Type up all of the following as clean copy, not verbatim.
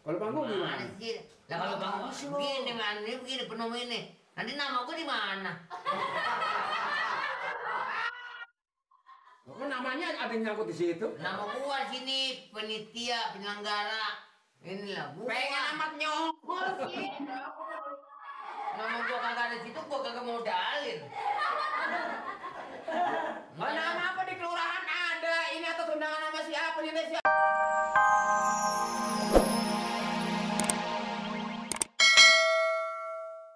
Kalau panggung gimana? Lah kalau panggung begini man, ini begini penuh ini. Nanti nama gua di mana? Kok namanya ada yang nyangkut di situ? Nama gua sini penitia penyelenggara. Inilah gua. Pengen amat nyongkol sih. Nama gua kagak ada situ, gua kagak mau dalin. Nama apa di kelurahan ada? Ini atas undangan nama siapa nih siapa?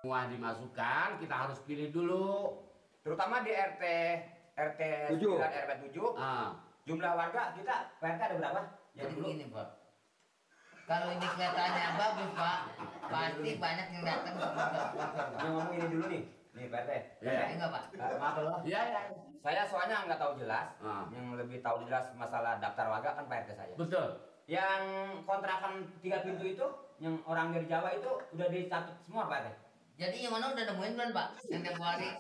Semua dimasukkan, kita harus pilih dulu. Terutama di RT 9 RW 7. Jumlah warga kita RT ada berapa? Jadi begini, Pak. Kalau ini kelihatannya bagus, Pak, pasti banyak yang datang ke sponsor. Yang ngomong ini dulu nih. Nih, Pak RT. Iya, enggak, Pak? Maaf loh. Iya, iya. Saya soalnya nggak tahu jelas. Yang lebih tahu jelas masalah daftar warga kan Pak RT saya. Betul. Yang kontrakan 3 pintu itu, yang orang dari Jawa itu udah dicatat semua Pak RT. Jadi yang mana udah nemuin belum, Pak? Yang tiap hari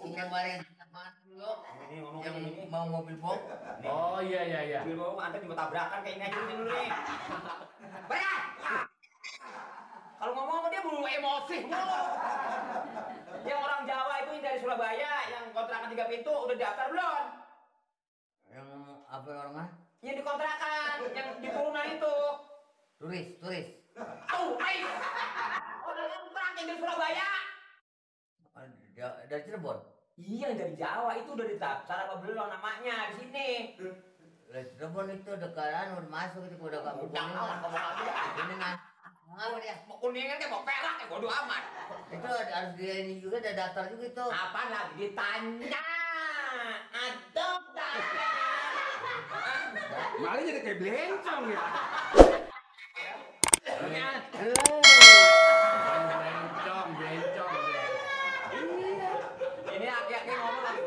dulu. Ini ngomong Yang ini. mau mobil box. Oh iya iya iya. Mobil bawa antar cuma tabrakan kayak ini aja dulu nih. Bayar! Kalau ngomong sama dia mulu emosi mulu. Yang orang Jawa itu yang dari Surabaya, yang kontrakan 3 pintu udah daftar belum? Yang apa orangnya? Yang di kontrakan, yang di turunan itu. Turis. Ayo! Orang kontrak yang dari Surabaya. Dari Cirebon. Iya, yang dari Jawa itu udah didaftar apa belum namanya di sini? Dari Cirebon itu dekat udah masuk itu udah kamu kuningan. Ngapa dia? Mau kuningan kayak mau perak ya bodo amat. Itu harus dia ini juga ada daftar juga itu. Apaan lagi ditanya? Aduh, tanya. Malah jadi kayak belencong ya. Belencong. Ini aki-aki ngomong lagi.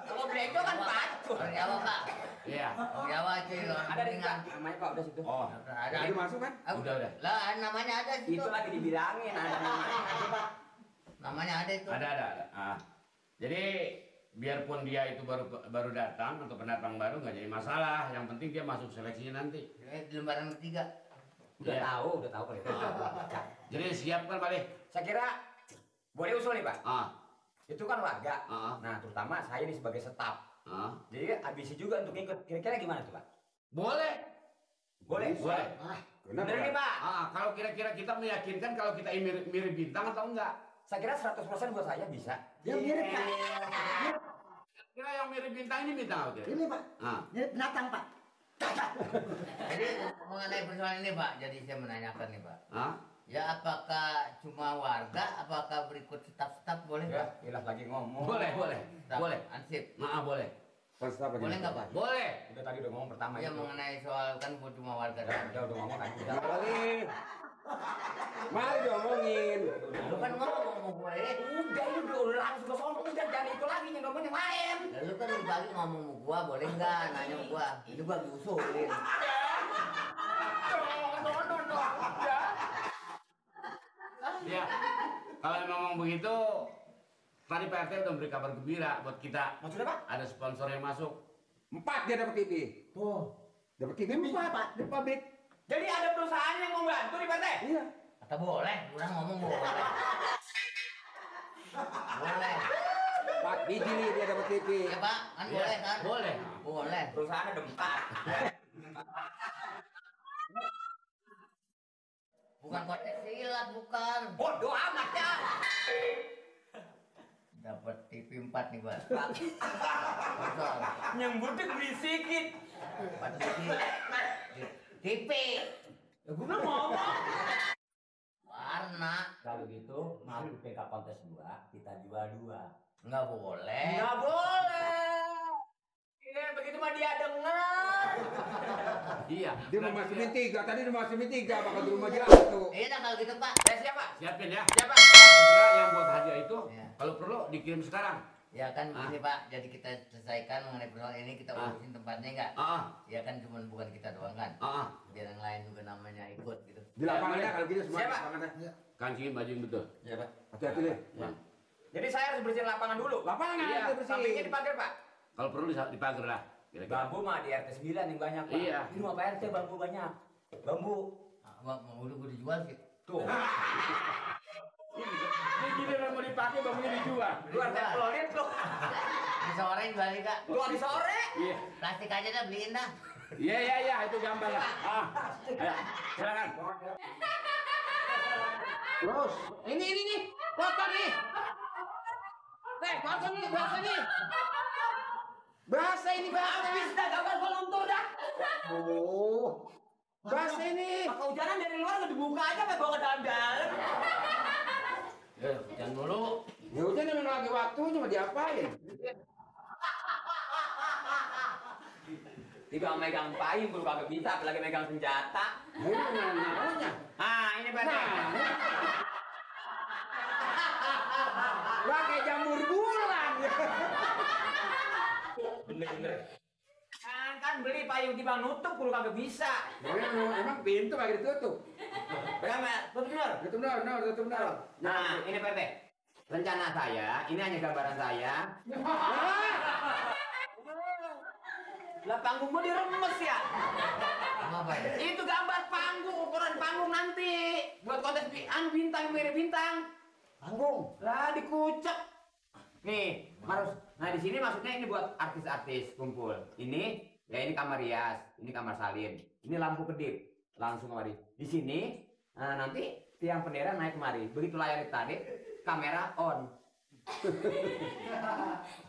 Kalau beledo kan pacu. Orang Jawa, Pak. Iya. Orang Jawa itu Ada di namanya Pak udah situ. Oh. Ada. Udah masuk kan? Udah. Lah namanya ada situ. Itu lagi dibilangin ada namanya. Pak. Namanya ada itu. Ada. Jadi biarpun dia itu baru datang atau pendatang baru nggak jadi masalah. Yang penting dia masuk seleksinya nanti. Di lembaran ketiga. Udah Iya. tahu kalau itu. Jadi siapkan balik. Saya kira boleh usul nih Pak. Itu kan warga. Nah, terutama saya ini sebagai staf. Jadi ambisi juga untuk ikut. Kira-kira gimana tuh Pak? Boleh. Boleh. Benar nih Pak. Kalau kira-kira kita meyakinkan kalau kita mirip bintang atau enggak? Saya kira 100% buat saya bisa. Yang mirip Pak. Kira yang mirip bintang ini bintang apa kira? Ini Pak. Mirip binatang Pak. Jadi mengenai persoalan ini Pak, jadi saya menanyakan nih Pak. Ya apakah cuma warga, apakah berikut staf-staf boleh Ya, Pak? ilah lagi ngomong. Boleh. Staf, Boleh. Ansip. Boleh. Boleh nggak Pak? Boleh. Udah tadi udah ngomong pertama Ya itu. mengenai soal kan buat cuma warga. Udah ngomong kan. Udah. Boleh. Mari diomongin. Lu kan ngomong mau boleh. Udah ini udah langsung ke sono. Udah jangan itu lagi yang ngomong yang lain. Lalu kan lu pagi ngomong sama gua, boleh nggak? Nanya sama gua. Ini gua diusulin. Ya. Kalau memang begitu, tadi Pak RT udah memberi kabar gembira buat kita. Maksudnya Pak? Ada sponsor yang masuk. 4 dia dapat TV. Tuh. Dapat TV 4 Pak, di pabrik. Jadi ada perusahaan yang mau bantu nih Pak RT? Iya. Kata boleh, orang ngomong boleh. Boleh. 4 biji nih dia dapat TV. Ya Pak, kan boleh kan? Boleh. Boleh. Perusahaan ada 4. Bukan konteks silat, bukan. Bodoh amat ya. Dapat TV 4 nih Pak. Sponsor. Yang budek berisikin. 4 TV. TV. Ya gue bilang ngomong. Warna. Kalau gitu, mau PK kontes 2, kita jual 2. Nggak boleh. Nggak boleh. Ini begitu mah dia denger. Iya. Dia mau masukin 3, tadi dia masukin 3 bakal di rumah jatuh. Iya dah kalau gitu Pak. Siapa? Siapin ya. Siapa? Segera yang buat hadiah itu, Ya. kalau perlu dikirim sekarang. Ya kan begini Pak, jadi kita selesaikan mengenai persoalan ini, kita urusin tempatnya enggak? Ya kan cuma bukan kita doang kan? Biar yang lain juga namanya ikut gitu. Di lapangan kalau gitu semua Siapa? lapangan. Kancingin baju yang betul. Iya Pak. Hati-hati deh. Ya. Jadi saya harus bersihin lapangan dulu. Lapangan Iya, harus bersihin. sampingnya dipagar Pak. Kalau perlu dipagar lah. Kira-kira. Bambu mah di RT 9 yang banyak Pak. Iya. Ini mah Pak RT bambu banyak. Bambu mau udah gue dijual sih. Tuh. Ini giliran mau dipakai bambunya dijual. Luar teplolit tuh. Di sore jual juga. Tuh di sore. Iya. Plastik aja dah beliin dah. Iya, itu gambar lah. Ayo, silakan. Terus, ini nih, foto nih. Foto nih, bahasa nih. Bahasa ini bahasa. Habis dah gambar gua luntur dah. Oh. Bahasa ini. Maka hujanan dari luar nggak dibuka aja, apa bawa ke dalam-dalam. Ya, hujan dulu. Ya udah memang lagi waktunya mau diapain? Tiba megang payung, kalau kagak bisa, apalagi megang senjata. Ayo mana namanya? Ini benar. Wah kayak jamur bulan. Bener-bener. Kan beli payung tiba nutup, kalau kagak bisa. Emang pintu kagak ditutup. Pegang, tutup bener. Tutup benar. Nah, ini Pak RT. Rencana saya, ini hanya gambaran saya. Lah panggung gua diremes ya. Apa ya? Itu gambar panggung, ukuran panggung nanti. Buat kontes bintang, mirip bintang. Panggung. Lah dikucek. Nih, harus. Nah di sini maksudnya ini buat artis-artis kumpul. Ini, ya ini kamar rias, ini kamar salin, ini lampu kedip. Langsung kemari. Di sini, nanti tiang bendera naik kemari. Begitu layar ditarik, kamera on.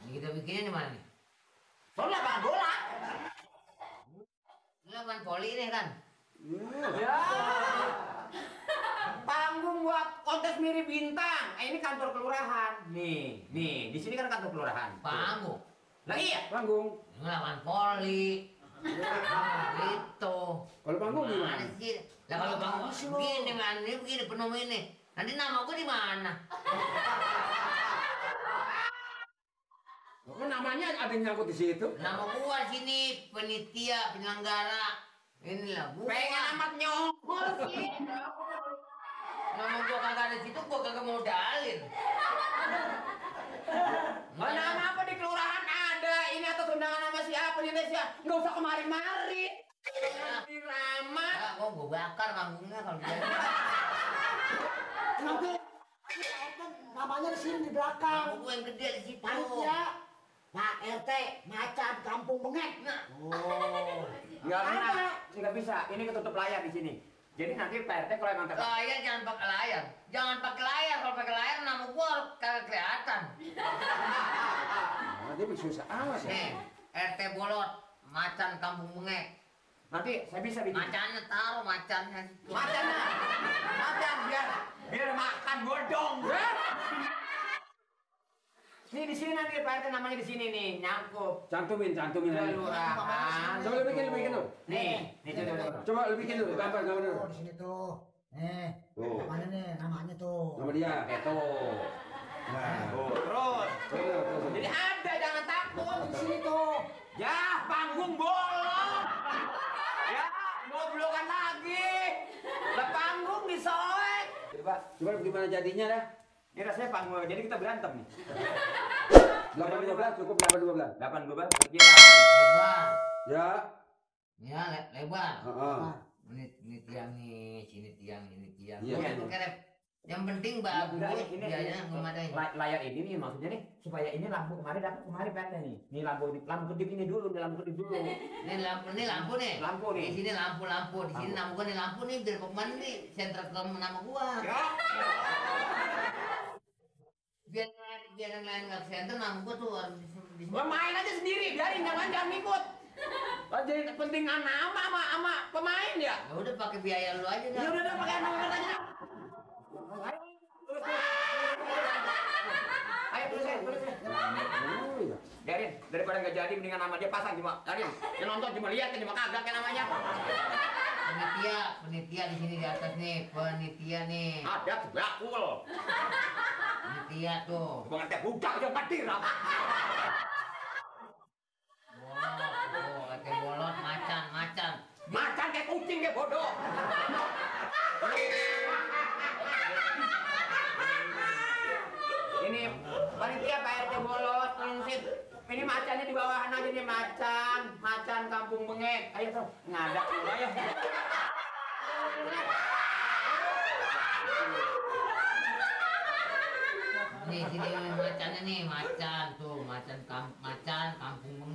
Ini kita bikinnya di mana nih? Soalnya lapangan bola. Ini lapangan voli nih kan? Ya. Panggung buat kontes mirip bintang. Ini kantor kelurahan. Nih, di sini kan kantor kelurahan. Panggung. Lah iya. Panggung. Ini lapangan voli. Gitu. Kalau panggung gimana? Mana sih? Lah kalau panggung begini man, ini begini penuh ini. Nanti nama gue di mana? Kok namanya ada yang nyangkut di situ? Nama gua sini penitia penyelenggara. Inilah gua. Pengen amat nyongkol sih. Nama gua kagak ada situ, gua kagak mau dalin. Nama apa di kelurahan ada? Ini atas undangan nama siapa di Indonesia? Nggak usah kemari-mari. Nanti Rama. Gua bakar panggungnya kalau jadi. Nanti namanya di sini di belakang. Nama gua yang gede di situ. Panitia Pak RT Macan Kampung Bengek. Oh. Nggak bisa. Ini ketutup layar di sini. Jadi nanti Pak RT kalau emang tetap. Layar jangan pakai layar. Jangan pakai layar. Kalau pakai layar nama gua kagak kelihatan. Dia susah awas ya. Nih, RT Bolot Macan Kampung Bengek. Nanti saya bisa bikin. Macannya taruh macannya situ. Macan biar makan bodong. Nih di sini nanti Pak RT namanya di sini nih nyangkut. Cantumin aja. Kelurahan. Coba lu bikin dulu. Nih coba. Coba lu bikin dulu, gambar dulu. Oh, di sini tuh. Tuh. Namanya nih, namanya tuh. Nama dia. Tuh. Terus. Jadi ada jangan takut. Di sini tuh. Ya panggung bolong. Ya ngoblokan lagi. Lah panggung disoek. Coba gimana jadinya dah? Ini rasanya panggung jadi kita berantem nih. 8-12 cukup 8-12. 8-12 Lebar. Ya. Ya, lebar. Heeh. Ini tiang nih, sini tiang, ini tiang. Iya. Itu kerep. Yang penting bagus, ini biayanya memadai. layar ini nih maksudnya nih supaya ini lampu kemarin dapat kemarin PT nih. Ini lampu kedip ini dulu, lampu kedip dulu. Ini lampu nih. Lampu nih. Di sini lampu. Di sini nama gua nih lampu nih biar kemana nih sentra ke nama gua. Ya. Biar yang lain nggak senter nama gua tuh harus di Gua main aja sendiri, biarin jangan ikut. Jadi penting nama sama pemain ya. Ya udah pakai biaya lu aja Ya dah. udah pakai nama aja. Ayo terusin. Biarin, daripada nggak jadi mendingan nama dia pasang cuma. Biarin, yang nonton cuma lihat cuma kagak kayak namanya. Penitia di sini di atas nih, penitia nih. Ada bakul. Penitia tuh. Gua ngerti budak aja mati rap. Bolot, macan. Macan kayak kucing kayak bodoh. Ini panitia Pak RT Bolot, ngungsit. Ini macannya di bawahan aja nih macan Kampung Bengek. Ayo tuh, ngadak dulu ayo. Nih sini macannya nih, macan tuh, macan kampung